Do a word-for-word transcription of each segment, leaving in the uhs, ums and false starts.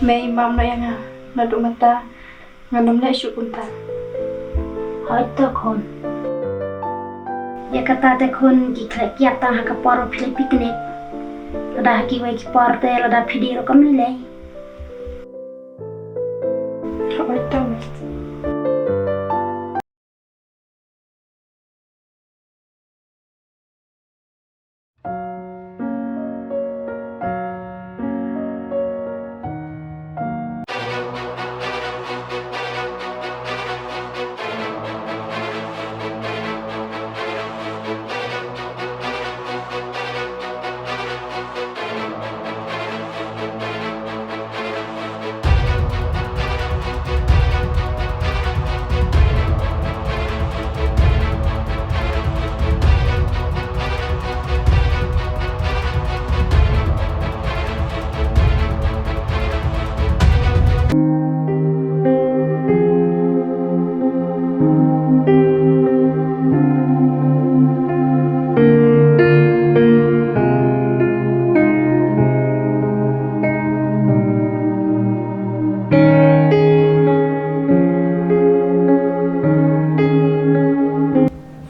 Me i map noh ïa nga, naduh mynta ngan ym leh shuh kumta. Hooid to khun. Ïa kata te khun, ki khleh kiad tang ha ka por ba phi leit picnic. Lada ha kiwei ki por te lada phi dih ruh kam lei lei. Hooid to me.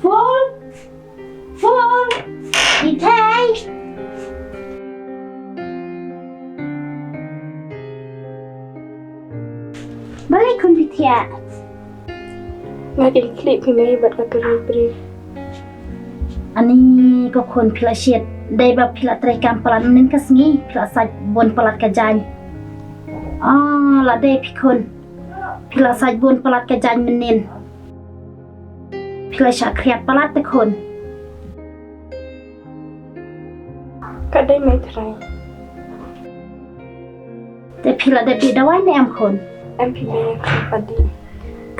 Phone, phone, ïa thei. Balei khun phi thiah? Nga khlem khlieh phi mei bad ka kari bri. Ani ko khun, phi la shit. Dei ba phi la trei kam palat mynnin ka sngi, phi la sait bun palat ka jaiñ. Ah, la dei phi khun. Phi la sait bun palat ka jaiñ mynnin. Phi la shah khriat palat te khun. Ka dei mei trai. Te phi la dep dih dawai ne em khun? Em phi mei, ka dih.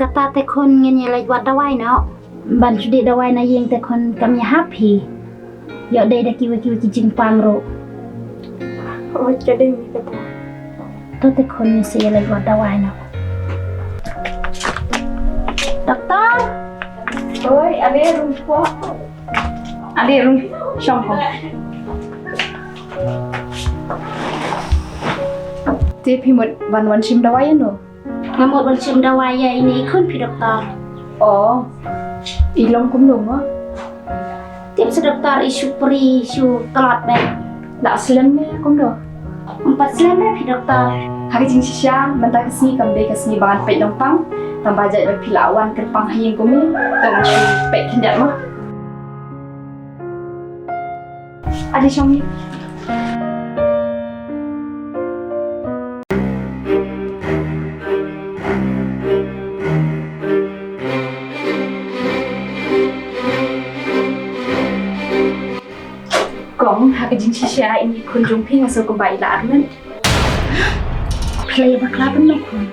Kata te khun, ngin ïa leit wad dawai noh. Ban shu dih dawai na ïing te khun kam ïahap hi. Ïoh dei da kiwei kiwei ki jingpang ruh. Hooid, ka dei mei kata. To te khun, ngin sa ïa leit wad dawai noh. Doktor! Oi, ale rung pok. Ale rung shong ko. Te phi mut ban wan shim dawai ïano? Nga mut ban shim dawai ïa ine i khun phi doktor. Oh. I long kumno mo? Tip sa doktor, i shu pyrshah, i shu tlot bad. La slem ne kumno? Ym pat slem ne phi doktor. Ha ka jingshisha mynta ka sngi kam dei ka sngi ba ngan peit nongpang. Tang ba jait ba phi la wan kyrpang ha ïing kumne, to ngan shu peit khyndiat mo. Adi shong ni. Kong, ha ka jingshisha ine i khun jong phi nga sngew kumba i la armet. Phi la ïa bakla pynban khun.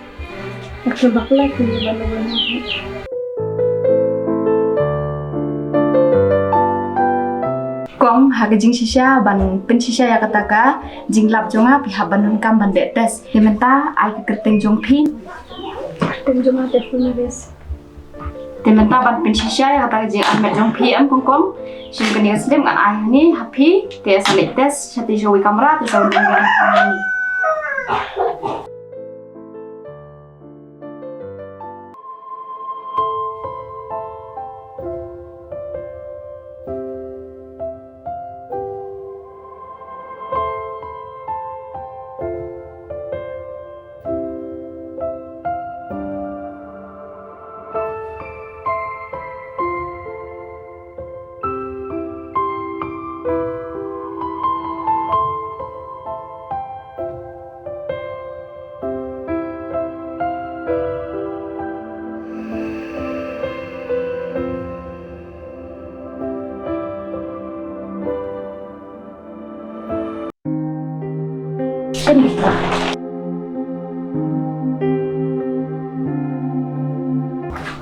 Bakla, bakla khun ïa bakla. Kong, ha ka jingshisha ban pynshisha ïa kata ka jinglap jong nga, phi hap ban donkam ban leh test. Te mynta ai ka kyrteng jong phi. Kyrteng jong nga te Funares. Te mynta ban pynshisha ïa kata ka jingarmet jong phi em kong kong. Shim kane ka slip ngan ai hangne ha phi, te sa leit test shatei sha kawei ka kamra, te sa wan ïa hangne.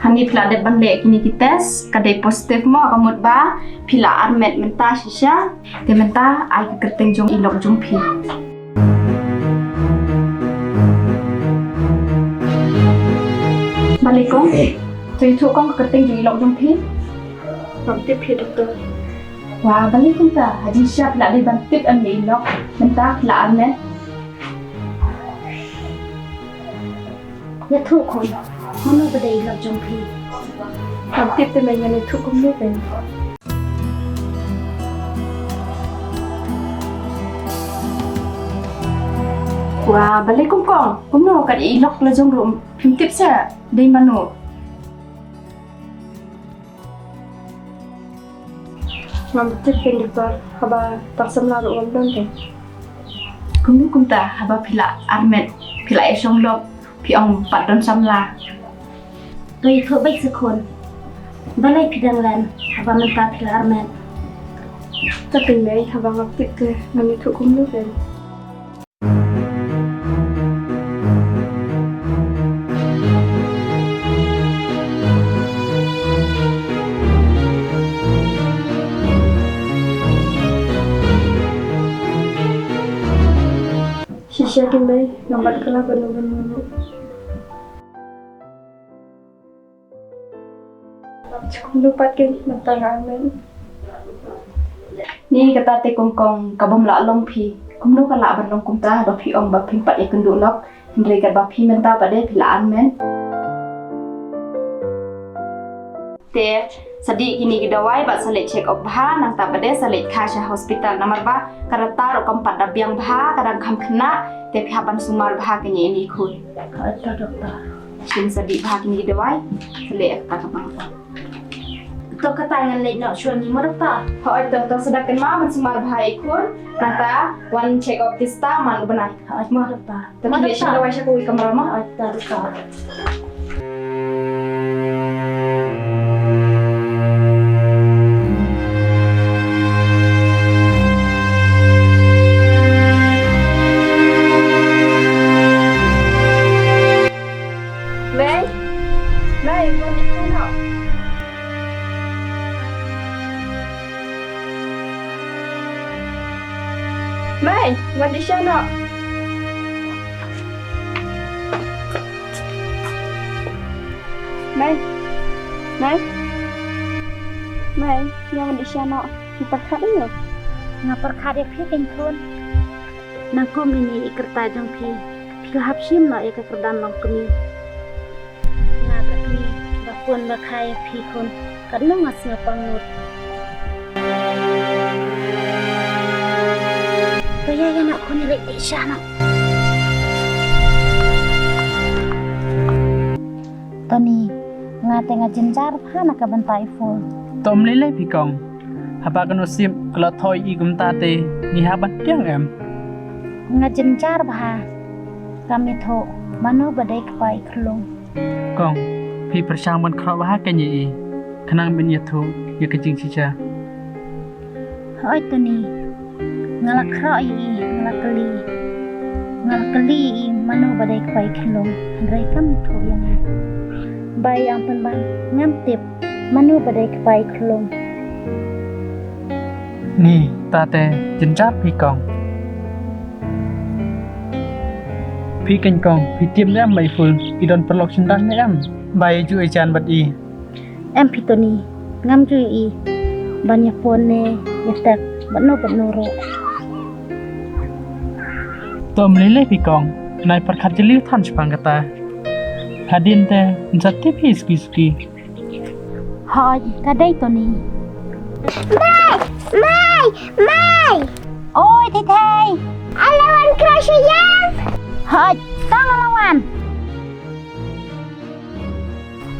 Hangne phi la dep ban leh kine ki test, ka dei positive mo, ka mut ba phi la armet mynta shisha. Te mynta ai ka kyrteng jong i lok jong phi. Balei kong? To ïathuh kong ka kyrteng jong i lok jong phi. Ngam tip hi doktor. Wa, balei kumta? Ha jingshisha phi la dei ban tip em ïa i lok. Mynta phi la armet. Ïathuh khun, mano ba dei i lok jong phi? Ngam tip te mei, ngan ïathuh kumno te. Wa, balei Kong Kong? Kumno ka dei i lok la jong ruh phim tip sa dei mano? Ngam tip keiñ doktor, haba tang samla ruh ngam don te. Kumno kumta haba phi la armet, phi la ïashong lok, phi ong pat don samla? To ïathuh beit sa khun. Balei phi dang len haba mynta phi la armet? To keiñ mei, haba ngam tip te ngan ïathuh kumno te. Shisha keiñ mei, ngam pat kylla bad uno uno ruh. Kumno pat keiñ mynta nga armet. Ni kata te Kong Kong, ka bym lah long phi. Kumno ka lah ban long kumta haba phi ong ba phim pat ïakynduh lok, hynrei katba phi mynta pat de phi la armet. Te sa dih kine ki dawai bad sa leit check up bha, nangta pat de sa leit kha sha hospital, namar ba ka rta ruh kam pat da biang bha, ka dang kham khynnah, te phi hap ban sumar bha kane ine i khun. Hooid to doktor. Shin sa dih bha kine ki dawai, sa leit ïa kata ka bang. To kata ngan leit noh shuwa ngi mo doktor. Hooid to, to sa da kynmaw ban sumar bha ïa i khun, nangta wan check up te stad man u bnai. Hooid mo doktor. To ki leit shim dawai sha kawei ka kamra mo. Hooid to doktor. Mei, Mei, wan dih sha noh. Mei, wan dih sha noh. Mei, Mei, Mei, ïa wan dih sha noh. Phi pyrkhat ïa nga? Nga pyrkhat ïa phi keiñ khun. Nangkum ine i kyrta jong phi, phi la hap shim noh ïa ka kyrdan longkmie. Nga ka kmie ba khun ba kha ïa phi khun, katno nga sngewpang ngut. To ïa ïa noh khun, ïa leit dih sha noh. Tony, nga te nga jynjar bha na ka bynta i Phul. To ym lei lei phi Kong. Haba ka nusip ka la thoh ïa i kumta te ngi hap ban tieng em? Nga jynjar bha. Kam ithuh mano ba dei kpa i khyllung. Kong, phi pyrshang ban khroh bha keiñ ïa i, khnang ban ïathuh ïa ka jingshisha. Hooid Tony, nga la khroh ïa i, nga la kylli. Nga la kylli ïa i mano ba dei kpa i khyllung, hynrei kam ithuh ïa nga. Bai ïa pynban ngam tip mano ba dei kpa i khyllung. Ni, ta te jynjar phi Kong. Phi keiñ Kong, phi tip ne em ba i Phul i don paralok shynrang ne em? Ba i ju ïajan bad i. Em phi Tony, ngam ju ïohi ban ïa phone ne ïa text bad no bad no ruh. To ym lei lei phi Kong, nai pyrkhat jylliew than shaphang kata. Hadien te yn sa tip hi suki suki. Hooid, ka dei Tony. Mei, Mei, Mei. Oi Thei Thei. Ale wan khroh sha ïing. Hooid, to nga la wan.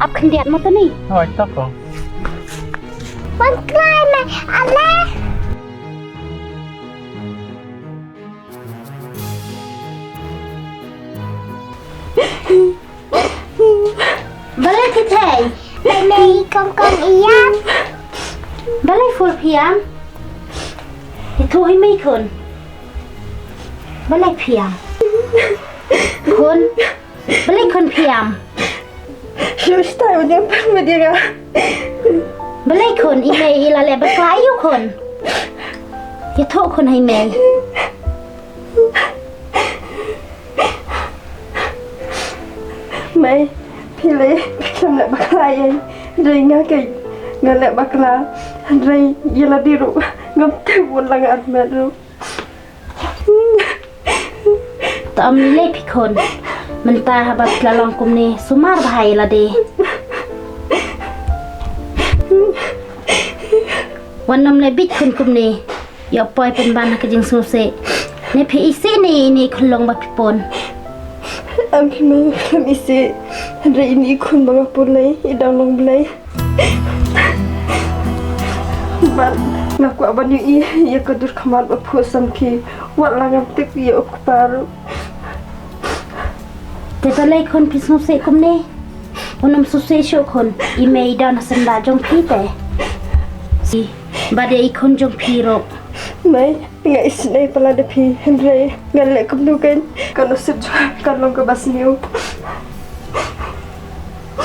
Ap khyndiat mo Tony. Hooid to ko. Wan khroh Mei, ale. Balei Thei Thei? Balei Kong Kong ïam? Balei Phul phi ïam? Ïathuh hi mei khun. Balei phi ïam? Khun. Balei khun phi ïam? Shu stai u nyam pan ma dia nga. Balei khun, i mei i la leh bakla ïa u khun? Ïathuh khun ha i mei. Mei, phi leh phi khlem leh bakla ïa i. Dei nga keiñ nga leh bakla. Dei ïa lade ruh ngam tip bun la nga armet ruh. To ym lei lei phi khun. Mynta haba phi la long kumne, sumar bha ïa lade. Wat nym leh bit khun kumne. Ïoh poi pynban ha ka jingsngewsih. Ne phi isih ne ine i khunlung ba phi pun? Em phi mei, em isih. Hynrei ine i khun ba nga pun lei, i dang long blei. Bad nga kwah ban ïohi ïa ka dur khmat ba phuh san phi. Wat la ngam tip ïa u kpa ruh. Te balei khun phi sngewsih kumne? Wat nym sngewsih shuh khun, i mei i don ha syndah jong phi te. Bad ïa i khun jong phi ruh. Mei, nga isynei palat da phi, hynrei ngan leh kumno kein, ka nusip jong nga kan long kaba sniew.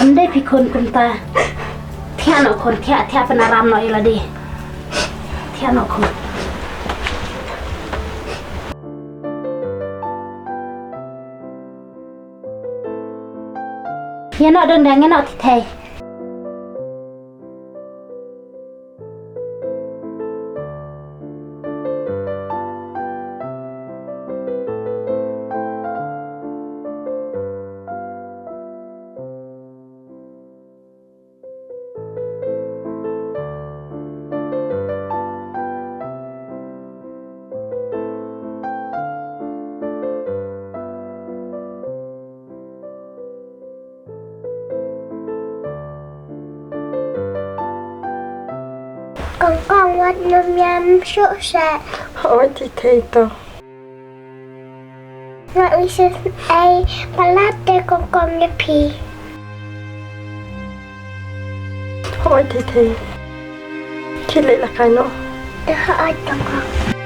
Ym dei phi khun kumta. Thiah noh khun, thiah, thiah pynaram noh ïa lade. Thiah noh khun. Ïa noh dang dang, ïa noh Thithei. Kong kong, wat nym ïam shuh seh. Hooid Thithei to. Nga isynei palat te kong kong ïa phi. Hooid Thithei. Khie leit lakai noh. Te hooid kong kong.